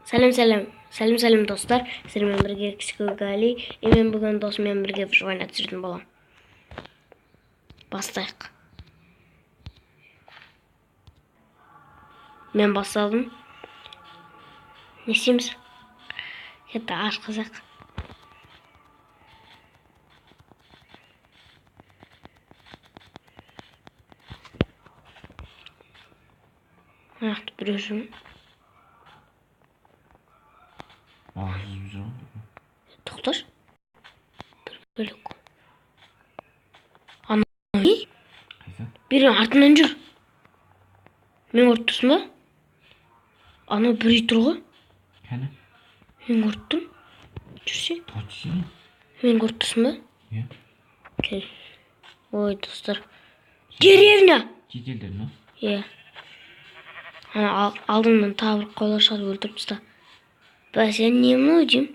Сәлем, сәлем, сәлем, сәлем, достар! Сіздермен бірге Кішкүл Гали, и мен бүгін досыммен бірге выживание түсіретін боламын. Бастайық. Мен бастадым. Не істейміз? Это аш қазақ. Мына жақта біреу жүр ме? Aa, жүзіп жүр ғой. Тоқташы. Бір бөлек. Ана не? Қайсы? Біреу артынан жүр. Мен көріп тұрсың ба? Анау бір үй тұр ғой. Кәні? Мен көріп тұрмын. Жүрсе. Точно? Мен көріп тұрсың ба? Иә. Кел. Ой, достар. Деревня! Шетелдер ме? Иә. Ана алдыңнан тағы бір қойлар шығады, өлтіріп таста. Бәсе, не мынау деймін.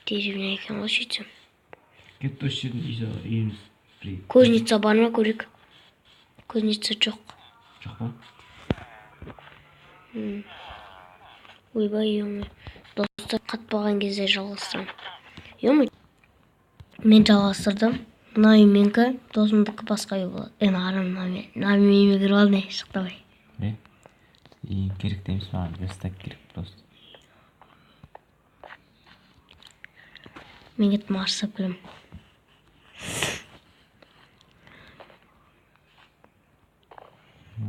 Деревня екен ғой сөйтсем. Кетті, осы жерден үй үйіміз бір. Кузница бар ма, көрейік. Кузница жоқ. Жоқ па? Ойбай, ё. Достар, қатпаған кезде жалғастырамын. Ё. Мен жалғастырдым. Мына үй менікі, досымдікі басқа үй болады. Е, ары мына мен. Мына мен үйіме кіріп алдым, е, шық давай. Не? Ең керек те емес маған, верстак керек просто. Мен кеттім, ағаш келемін.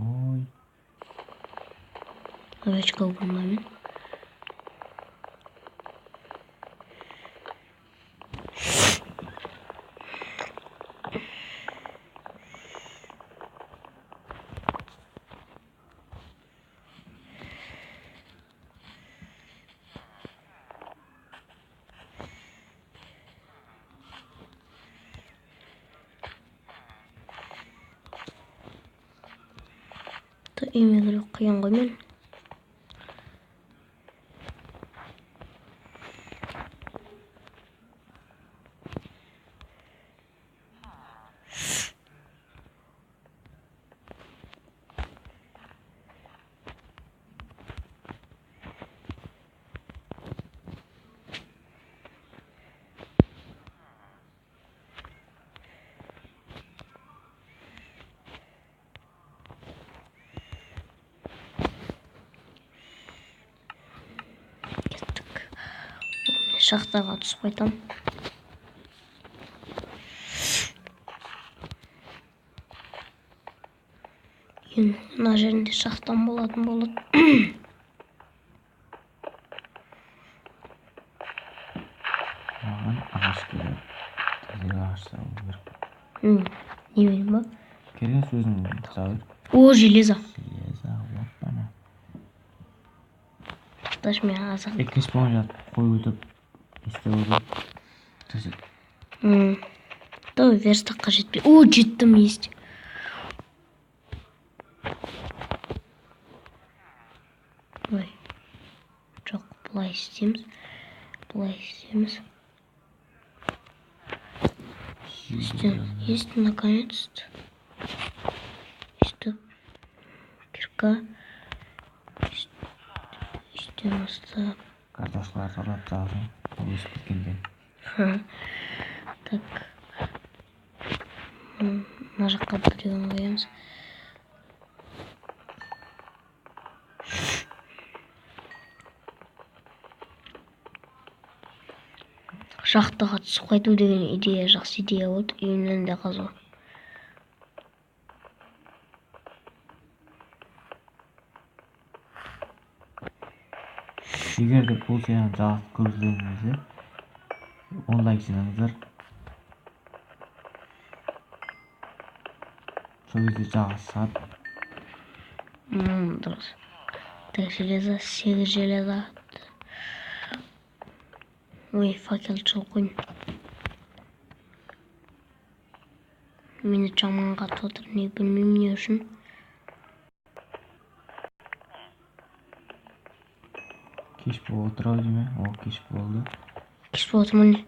Ой. Овечка мен. Үйіме кіру қиын ғой мен. Кеттік. Мен шахтаға түсіп қайтамын. Енді мына жерінде шахтам болатын болады. Маған ағаш керек. Тезірек ағаш табу керек. Не берейін ба? Керек өзің таба бер. О, железо. Железо, опана. Даже мен азық. Е, кеш болған жатып қой өлтіріп не істеп отыр? Төсек. Давай, верстакқа жетпей. О, жеттім, есть. Ой. Жоқ, былай істейміз. Былай істейміз. Істейміз. Есть, наконец-то. Өйстіп. Кирка. Үстен ұстап. Картошкаларды ұрлап тастағансың. Ол өсіп кеткенде. Так. Мына жаққа біреуін қоямыз. Шахтаға түсіп қайту деген идея жақсы идея болды. Үйімнен де қазу. Егер де бұл серияны жалғастырып көргіңіз келсе, 10 лайк жинаңыздар. Сол кезде жалғасы шығады. Дұрыс. Так, железо, 8 железо. Ой, факел жұлып қойдым. Мені жаман қатып отыр, не білмеймін не үшін. Кеш болып отыр ау деймін. О, кеш болды. Кеш болып отыр ма не?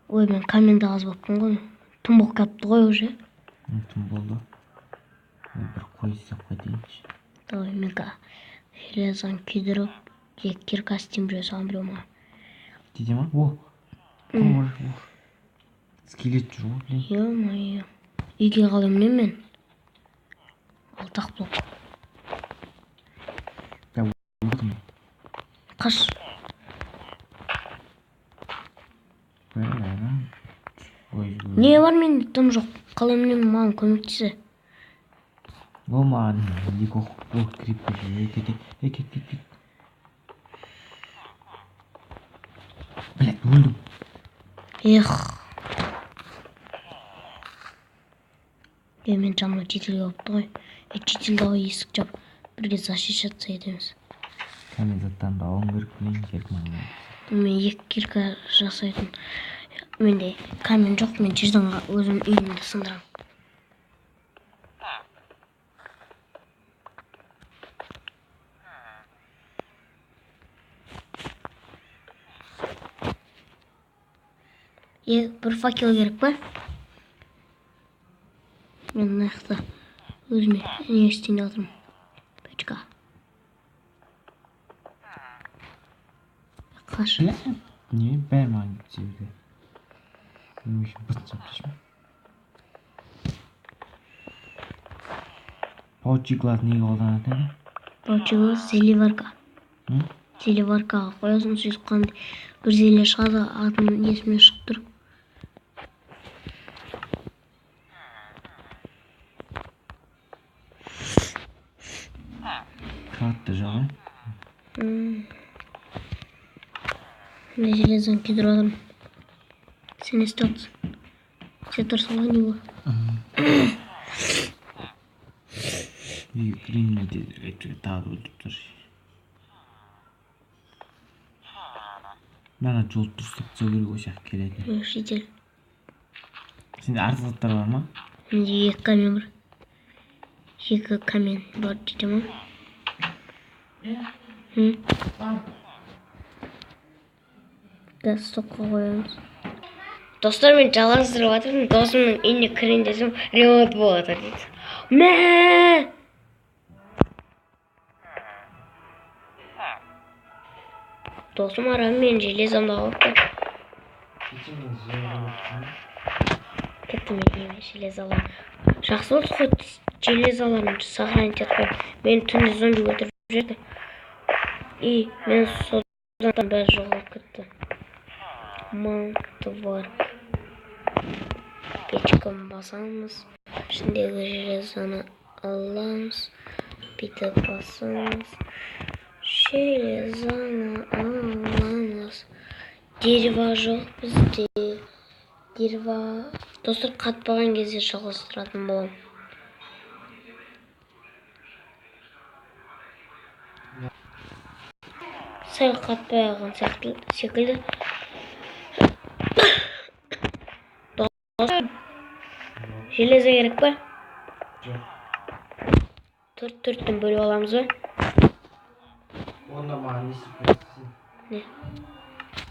Ой, мен каменді қазып алыппын ғой. Түн болып кетті ғой уже. Түн болды. Мен бір қой іздеп қайтайыншы. Давай, мен Железоны күйдіріп, екі кирка істеймін, біреу саған, біреу маған. Тиде ма? О! Қор, о. Скелет жүр ғой, блин. Ё-моё. Үйге қалай мінемін мен? Алты-ақ блок. Өлдім. Қаш. Бля, ой, Не бар менде? Дым жоқ. Қалай мінемін, маған көмектесе. О, маған екі оқ блок кіріп кетті. Ей, кет, ей, кет, кет, кет. Блядь, өлдім. Эх. Е, мен жаныма житель келіпті ғой. Е, житель давай есік жап. Бірге защищаться етеміз. Камень заттарымды алуым керек, блин, керек маған. Мен екі кирка жасайтын. Менде камень жоқ, мен жерден өзім үйімді сындырамын. Е, бір факел керек па? Мен мына жақта өзіме не істейін деп жатырмын. Печка. Қаш. Бля, не, бәрі маған келіп түсе берді. Мен үшін бытын жап тастайыншы. Паучий глаз неге қолданатын еді? Паучий глаз зельеварка. М? Зельеваркаға қоясың, сөйтіп қандай бір зелье шығады, атын есіме шығып тұр. Кровать жоқ, ә? Мына железоны күйдіріп жатырмын. Сен не істеп жатырсың? Сен тұрсың ғой, не болды? Үйге кірейін мен тезірек, әйтпесе тағы да өлтіріп тастар. Мына жолды дұрыстап тастау керек, осы жаққа келетін. Ой, житель. Сенде артық заттар бар ма? Менде екі камень бар. Екі камень бар жете ма? Қазір столға қоямыз. Достар, мен жалғастырып жатырмын. Досымның үйіне кірейін десем, ремонт болып жатыр дейді. Мә! Досым арам мен железомды алып кетті. Кеттім мен үйіме железолар. Жақсы болды хоть железоларын сохранить етіп қойып. Мені түнде зомби өлтіріп жіберді. И мен содан бәрі жоғалып кетті. Мантварк. Печканы басамыз. Ішіндегі железоны аламыз. Бүйтіп басамыз. Железоны аламыз. Дерево жоқ бізде. Дерево. Достар, қатпаған кезде жалғастыратын боламын. Сәл қатпай қалған секілді. Достар, железо керек па? Жоқ. Төрт-төрттен бөліп аламыз ба? Онда маған не істеп бересің? Не?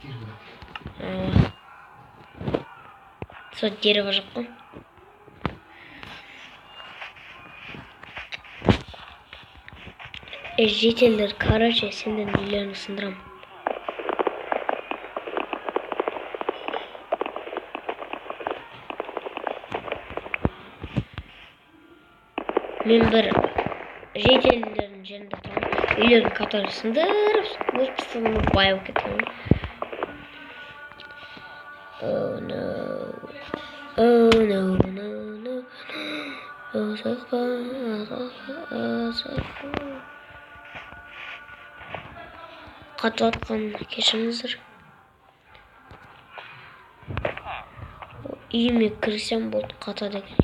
Кирка. Сол дерево жоқ қой. Жительдер, короче, сендердің үйлеріңді сындырамын. Мен бір жительдердің жерінде тұрамын. Үйлерін который сындырып, сындырып, сындырып, бай болып кеткен. Oh no. Oh no, no, no, no. Асықпа, асықпа, асықпа. Қатып жатқан кешіріңіздер. Үйіме кірсем болды, қатады екен.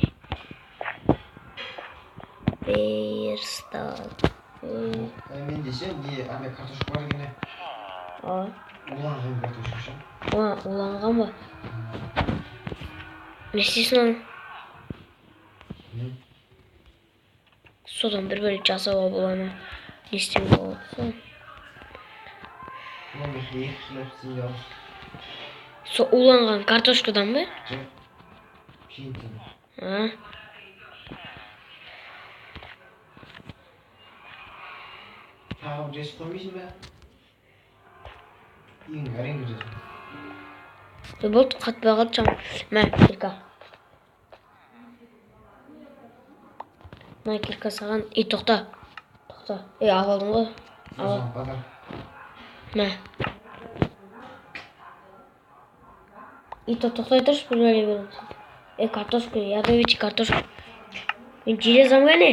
Верстак. Менде ше, не, андай картошка бар екен. А? Уланған картошка ше. Уланған ба? Не істейсің оны? Не? Содан бір бөлек жасауға бола ма? Не істеуге болады? Сол. Сол уланған картошкадан ба? Жоқ. Пшеницадан. А? Тағы бір есік қоймайсың ба? Үйің әрең кіресің. Болды, қатпай қалды шам. Мә, кирка. Мына кирка саған. Ей, тоқта. Тоқта. Ей, алып алдың ғой. Ал. Мә. Ей, тоқтай тұршы, бір бәле беремін. Ей, картошка, ядовитый картошка. Мен железом кәне?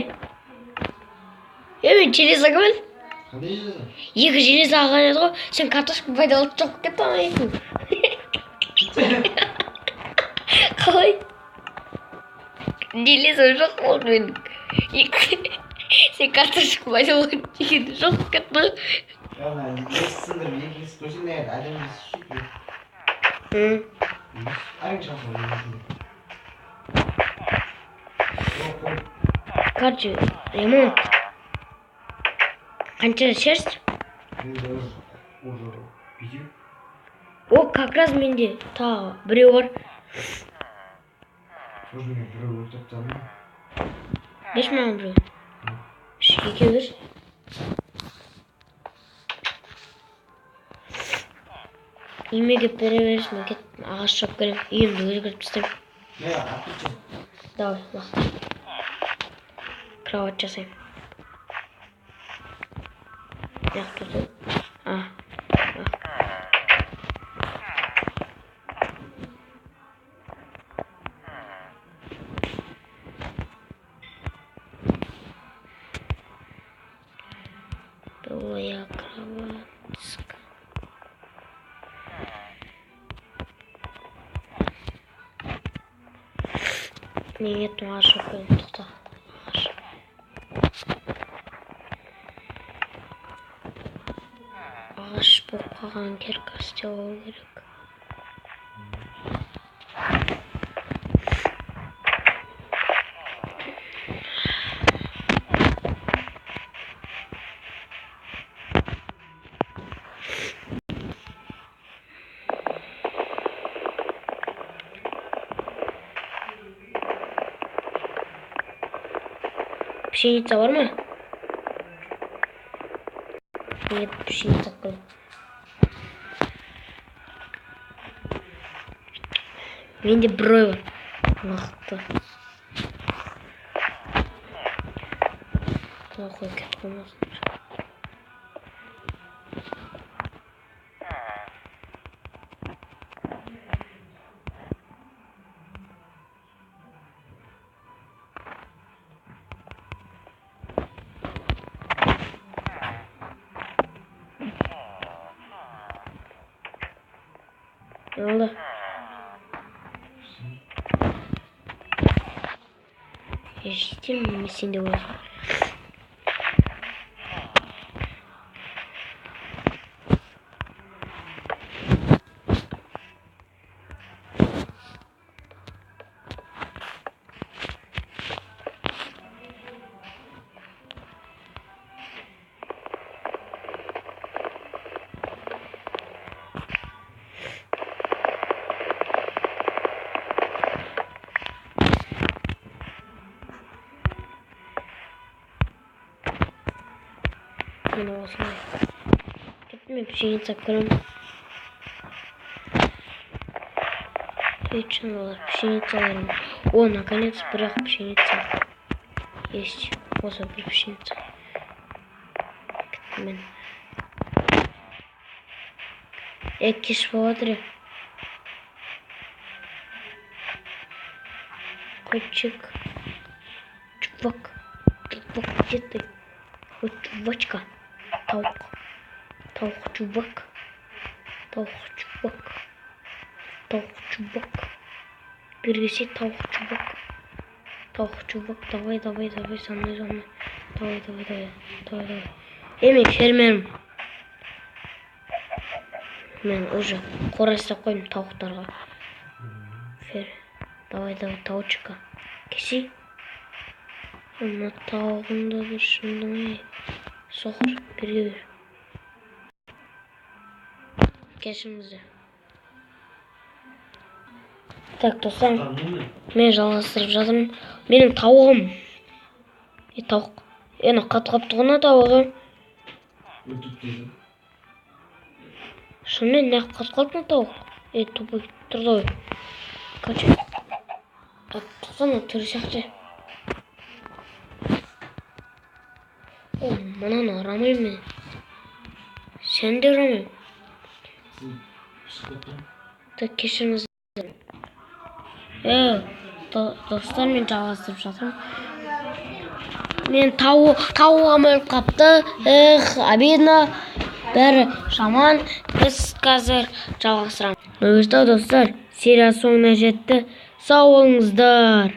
Е, мен железо кім? Қандай железо? Екі железо алған еді ғой. Сен картошка пайдалы жоқ кетті ана екеуі. Қалай? Железо жоқ болды менің. Сен картошка пайдалы деген жоқ кетті. Ана есік сындырып екі есік қойсаң, да, әдемі есік ше. Әрең шығасың ғой есігінен. Короче, ремонт. Қанша шерсть? Менде уже бесеу. О, как раз менде тағы біреу бар. Уже мен біреу өлтіріп тастадым. Берші маған біреу. Екеу берші. Үйіме келіп бере берші, мен кеттім, ағаш шауып келемін. Үйімді өзгертіп тастаймын. Мә, алып кетші. Давай, лақтыр. Кровать жасаймын. Мына тұрды. А. Твоя кроватка. Мен кеттім, ағаш шауып келемін. Тоқта. Ағаш. Ағаш болып қалған кирка істеп алу керек. Пшеница бар ма? Нет, пшеница қой. Менде бір ой бар. Мықты. Қой, кетіп қалмасын. Не oldu? Eshitdim, sen de o'zing. Міне осылай. Кеттім, мен пшеница көремін. Точно олар пшеницаларым. О, наконец бірақ пшеница. Есть. Осы бір пшеница. Кеттім мен. Кеш болып жатыр. Котчик. Чувак. Чувак, где ты? Вот чувачка. Тауық. Тауық чувак. Тауық чувак. Тауық чувак. Бергесе тауық чувак. Тауық чувак. Давай, давай, давай, со мной, со мной. Давай, давай, давай. Давай, давай. Мен фермермін. Мен уже қора істеп қойдым тауықтарға. Давай, давай, тауычка. Кеси. Мына тауығым да бір шындың, ей. Соқыр, берге бер. Кешіріңіздер. Так, достар, мен жалғастырып жатырмын. Менің тауығым. Тауық. Ана қатып қалыпты ғой мына тауығы. Өлтіріп тастадым. Шынымен неғып қатып қалды мына тауық? Ей, тупой, тұрды ғой. Короче, тоқта, мына түрі сияқты. О, мынаны ұрамаймын мен. Сені де ұрамаймын. Сен шығып кеттің. Да, кешіріңіз. Достар, мен жалғастырып жатырмын. Мен тауығым өліп қапты. Эх, обидно. Бәрі жаман. Біз қазір жалғастырамыз. Ну что, достар, серия соңына жетті. Сау болыңыздар.